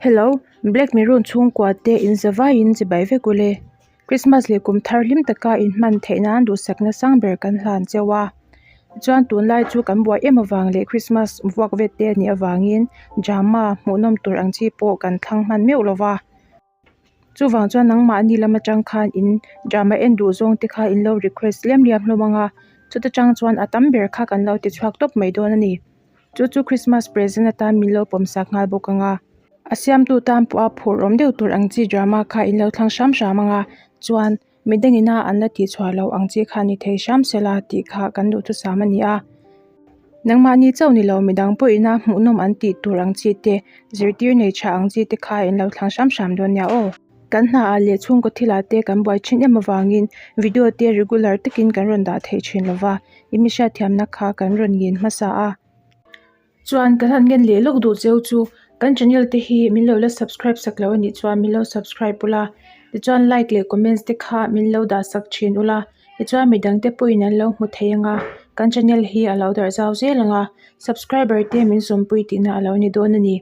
Hello, Black Maroon chhungkua te in zavaiin chibai vek ule. Christmas leh kum thar hlim taka in hman theih nan duhsakna sang ber kan hlan cheu a. Tichuan tunlai chu kan buai em avang leh Christmas vuak vet te a nih avangin drama hmuhnawm tur ang chi pawh kan thlang hman meuh lo va. Chuvang chuan nangmahni lam atang khan in drama en duh zawng te kha in lo request liam liam hlawm ang a, chuta tang chuan a tam ber kha kan lo ti chhuak tawp mai dawn a ni. Chu chu Christmas present atan min lo pawm sak nghal bawk ang a. A siamtu tan pawh a phur awm deuh tur ang chi drama kha in lo thlang hram hram ang a, chuan midangina an la tihchhuah loh ang chi kha ni thei hram sela tih kha kan duhthusam a ni a. Nangmahni chauh ni lo midang pawhina hmuhnawm an tih tur ang chi te, zirtir nei tha ang chi te kha in lo thlang hram hram dawn nia aw. Kan hnaah leh chhungkaw thilah te kan buai thin em avangin video te regular takin kan rawn dah thei thin lova, i mi hriatthiamna kha kan rawn ngen hmasa a. Chuan kan han ngen leh lawk duh cheu chu kan channel te hi min lo la subscribe sak lo a nih chuan min lo subscribe ula tichuan like leh comments te kha min lo dah sak thin ula tichuan midang te pawhin an lo hmu thei ang a kan channel hi a lo darh zau zel ang a subscriber te min zawmpui tihna a lo ni dawn a ni.